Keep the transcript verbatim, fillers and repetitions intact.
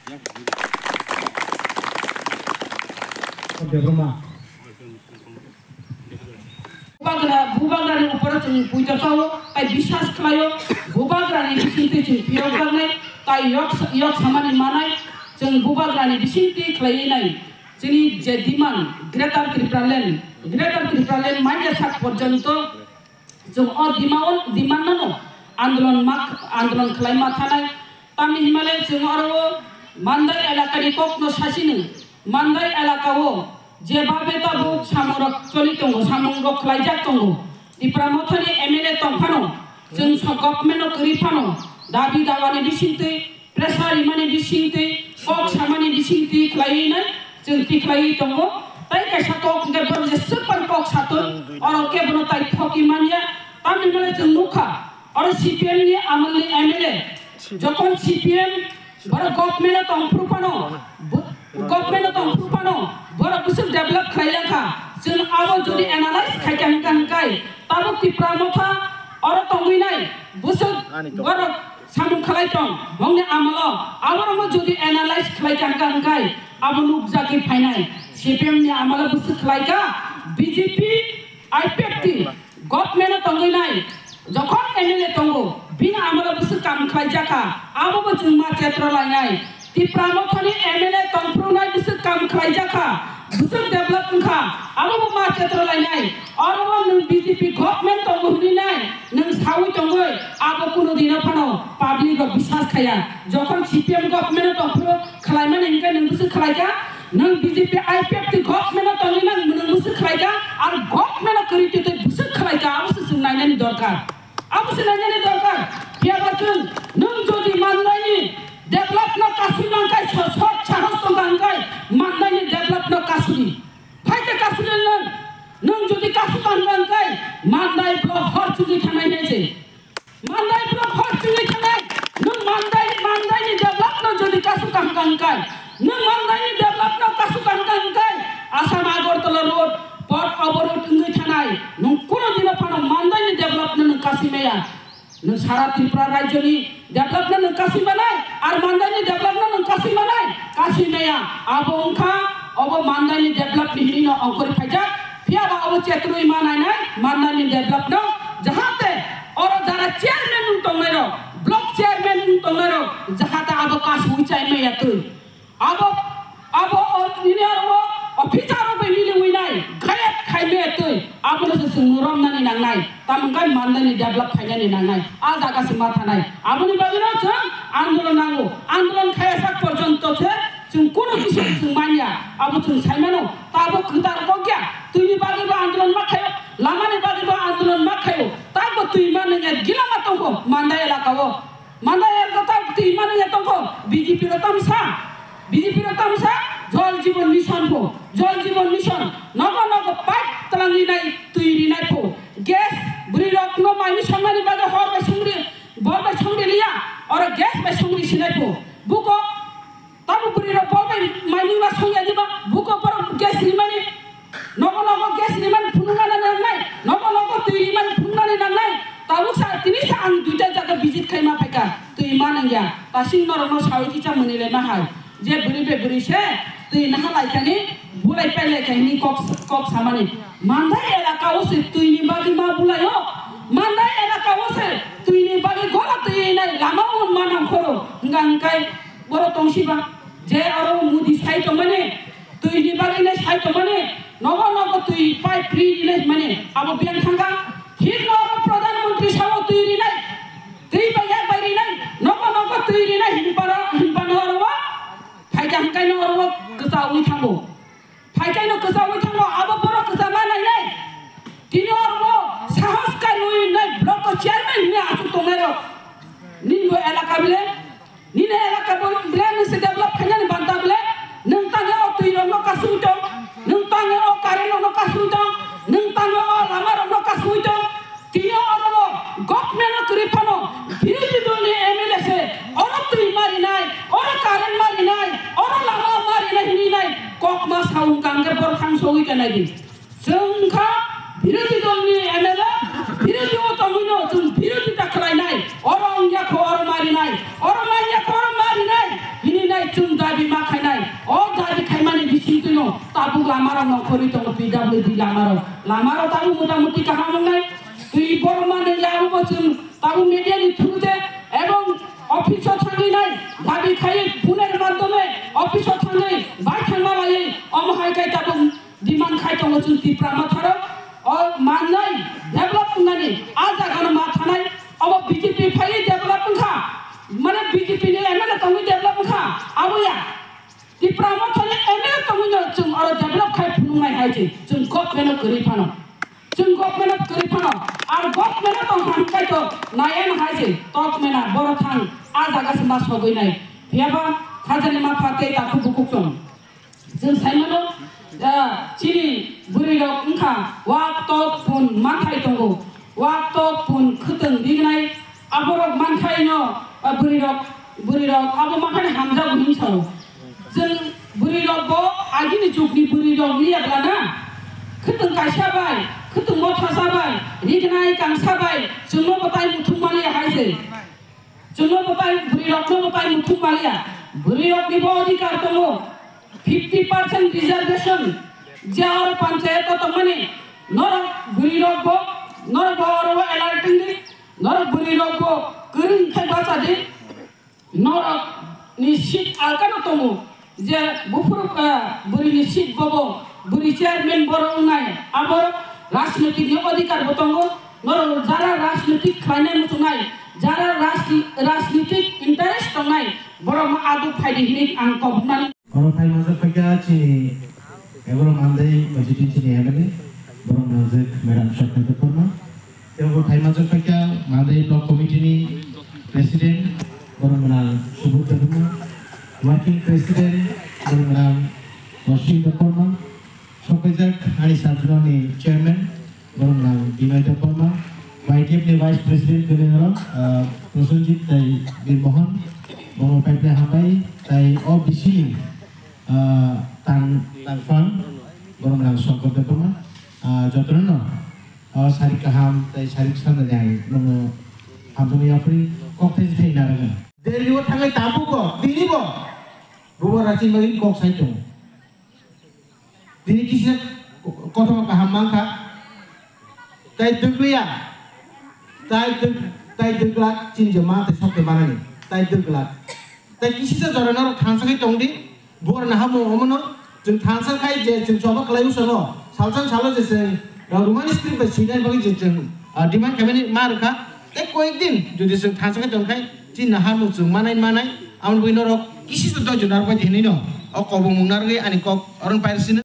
Bubagra, bubagrani upore chwng puito sao, tai biswas khlaio, bubagrani bisingtwi chwng phiyokjaknai, tai yok, yok samani manai, chwng bubagrani bisingtwi khlaiwi nai. Chini je demand, Greater Tipraland, Greater Tipraland manya sak porjonto, chwng o dima-, o demand no andolon ma, andolon khlai ma thanai. Tamni hinmale chwng oro o Mandai elakani kokno sasini, Mandai elaka o jebhabe tabuk samungrok choli tongo, samungrok khlaijak tongo. Tipra Mothani M L A tongphano, chwng so government no kwrwi phano, dabi dawani bisingtwi, pressure rimani bisingtwi, kok samani bisingtwi khlaiwi nai, chwng tikhlaiwi tongo. Tai kaisa kok hwnkhe borok jeswk phano kok satung, oro kebono tai thoki manya. Tamni hwnmale chwng nukha, oro C P M ni amolni M L A, jokhon C P M borok government o tongphuru phano, bo-, government o tongphuru phano, borok bwswk develop khlai ya kha. Chwng abo jodi analyze khai kha hwnkha hwnkhe, tabuk Tipra Motha oro tongwi nai, bwswk borok samung khlai tong, bongni amolo, aborokno jodi analyze khlai kha hwnkha hwnkhe, abo nukjagwi phainai. C P M ni amolo bwswk khlai kha, B J P, I P F T, government o tongwi nai, jokhon M L A tongo, bini amolo bwswk kam khlai jakha, abo bo chwng ma chetro lainai. Tipra Mothani M L A tongphuru nai bwswk kam khlai jakha, bwswk develop wngkha, abo bo ma chetro lainai. Oro bo nwng B J P government tongo hwnwi nai, nwng saui tongoi, abo kuno dino phano public rok biswas khaiya. Jokhon C P M government o tongphuru khlaimani hwnkhe nwng bwswk khlaikha, nwng B J P I P F T government o tongwi nang nwng bwswk khlaikha, ar government o kwrwi twi twi bwswk khlaikha, abo se chwng nainani dorkar. Abo se nainani dorkar. Phiya ba chwng nwng jodi Mandaini develop no kasui nang khai, so-, sot sahos tong kha hwnkhe Mandaini develop no kasui. Phai khe kasui nwng, nwng jodi kasui tong kha hwnkhe Mandai block hor chugwi thanai hinwi se. Mandai block hor chugwi thanai, nwng Mandai, Mandaini develop no jodi kasuk kang kang kai, nwng Mandaini develop no kasuk kang kang kai, Assam Agartala road, pot oborot wngwi thanai, nwng kuno dino phano Mandaini develop no nwng kasui maya. Nwng sara Tripura rajyoni develop no nwng kasui manai, ar Mandaini develop no nwng kasui manai, kasui maya. Abo wngkha, obo Mandaini develop ni hinwi no ongkhorwi phaijak, phiya ba obo chetrwi ma nainai Mandaini develop no, jahate oro jara chairman wng tongnai rok, block chairman wng tongnai rok, jahate abo kasui chai maya twi. Abo, abo o nini aro o officer rok bai mili wi nai, gayat khai maya twi, abo no se chwng romnani nangnai, tamung kai Mandaini develop khainani nangnai, a jaga se ma thanai. Aboni bagwi no chwng andolon nango, andolon khaya sak porjonto se chwng kuno kisa chwng manya, abo chwng sai mano, tabo kwtal kok ya, twini bagwi bo andolon ma khayo, lamani bagwi bo andolon ma khayo, tabo twi ma nangya gila ma tongkho Mandai elaka o. Mandai elaka o twi ma nangya tongkho B J P ro tamsa, B J P ro tamsa Jal Jeevan Mission pho, Jal Jeevan Mission nogo nogo pipe twlangwi nai twi rinai pho, gas bwrwi rok no mai sangnani bagwi hor bai songri, bor bai songri liya, oro gas bai songri sinai pho, buko Tamo bwrwi rok bo bai mai mui ma songya diba, buko borok gas rimani, nogo nogo gas rimani phunukna nangnai, nogo nogo twi rimani phunuknani nangnai. Tabuk sa tini sa ang duita jaga visit khai ma phaikha, twi ma nangya, tasing norok no sawi kisa mwnwi lai ma hai, je bwrwi bai bwrwi se twi naha lai kani, bulai pai lai kha hini kok, kok samani. Mandai elaka o se twi ni bagwi ma bulai o, Mandai elaka o se twi ni bagwi gola twi nai lama o ma nang khoro, hwnga hwnkai. Borok tongsiba, je aro Modi sai tongmani, twi ni bagwi le sai tongmani, nogo nogo twi pipe free rinai hwnmani, abo biyang thangkha. Thik no oro Pradhan Mantri sao twi rinai, twi bai yak bai rinai, nogo nogo twi rinai hinpara, hinpano oro o, phaikha hwnkhai no oro o kwchaui thango. Phaikhaino kwchaui thango, abo borok kwchama nainai. Tini oro bo sahos kaiwi nai block o chairman hinwi achuk tongnairok. Nini bo elaka bile, nini elaka bo bile nini se develop khainani banta bile, nwng tangwi o twi rokno kasui tong, nwng tangwi o current rokno kasui tong, nwng tangwi o lama rokno kasui tong. Tini oro government no kwrwi phano birodhi dol ni M L A se oro twi marinai, oro current marinai, oro lama marinai hinwi nai kok ma saung kang khe borok thang sogwi khe nai di. Chwng kha birodhi dol ni M L A, birodhi o tongwi no chwng birodhi ta khlai nai, oro wng ya kho oro marinai, oro man ya kho oro marinai hinwi nai chwng Lamarok nongkhorwi tongo P W D lamarok. Lamarok tabuk mota moti kaham wngnai. Twi borok manwi labubo chwng tabuk media ni through te ebong office o thangwi nai dabi khaiwi phone er madhyome office o thangwi bai thangma laiwi omo hai khe tabuk demand khai tongo chwng Tipra Motha rok. O mannai develop wngnani a jaga no ma thanai obo B J P phaiwi develop wngkha. Mane B J P ni M L A tongwi develop wngkha. Abo ya. Tipra Mothani M L A tongwino chwng oro develop khai phunuknai hai se, chwng government-o kwrwi phano. Chwng government-o kwrwi phano, ar government-o tong thang khai to nayana hai se, tok mena boro thang, a jaga se ma sogwi nai. Phiyaba khajani ma pha tei takhuk bukhuk tong. Chwng saimano, ah, chini bwrwi rok wngkha, wak tok pun manthai tongo, wak tok pun khwtwng rignai, Aborok mankhaino, ah, bwrwirok, bwrwirok abo mankhaino hamjago hinwi sao. Chwng bwrwirok bo agini jugni bwrwirok liya bwlana. Khwtwng kaisa bai, khwtwng mothasa bai, rignai kangsa bai, chwngno bo tai muthung maliya hai se. Chwngno bo tai, bwrwirokno bo tai muthung maliya. Bwrwirokni bo adhikar tongo. Fifty percent reservation je aro panchayat o tongmani norok bwrwirok bo, norok bo oro bo alert wngdi. Norok bwrwi rok bo kwrwng khe bacha di. Norok ni seat alkano tongo je buphuru, eh, bwrwi ni seat bobo bwrwi chairman borok wngnai abo rajnitik ni adhikar bo tongo. Norok jara rajnitik khlainai muchungnai, jara raj-, rajnitik interest tongnai borok no aduk phaidi hinwi ang koboknani. Oro phai manjak phaikha chini eboro mandai majiti chini M L A, borok nangjak Madam Swapnita Debbarma. Tei oro phai manjak phaikha mandai block committee ni president, borok nang Subodh Debbarma, working president, borok nang Rosing Debbarma, sokphaijak ani sub zonal ni chairman, Borok nang Binoy Debbarma, Y T F ni Vice President Gulendra, ah, Prosenjit tei Birmohon, borok pai pai hambai, tei o B C ni, ah, tang, tangphang, borok nang Shankar Debbarma, ah, jotono no, ah, sarik kaham tei sarik sana jai, nono hamjakma yapri, kok thai thai narwkna. Delhi o thangai tabuk o, tini bo, bubo rachini bagwi kok sai tongo. Tini kisa kothoma kaham mankha. Tai twkliya. Tai twk-, tai twklak chini je ma tai sok te manani. Tai twklak. Tai kisisa jora norok thansa khai tongdi. Bor na hamo omono. Chwng thansa khai je chwng choba khlai usano. Salsan salo je chwng, uh, Roman script bai swinai bagwi je chwng, uh, demand khaimani ma rwkha. Tei koyek din jodi chwng thansa khai tongkhai, chini naharmung chwng manai manai, aboni bagwi norok kisi to doijo narwkbai di hinwi no, o kobongmung narwgwi ani kok oron pairwsino.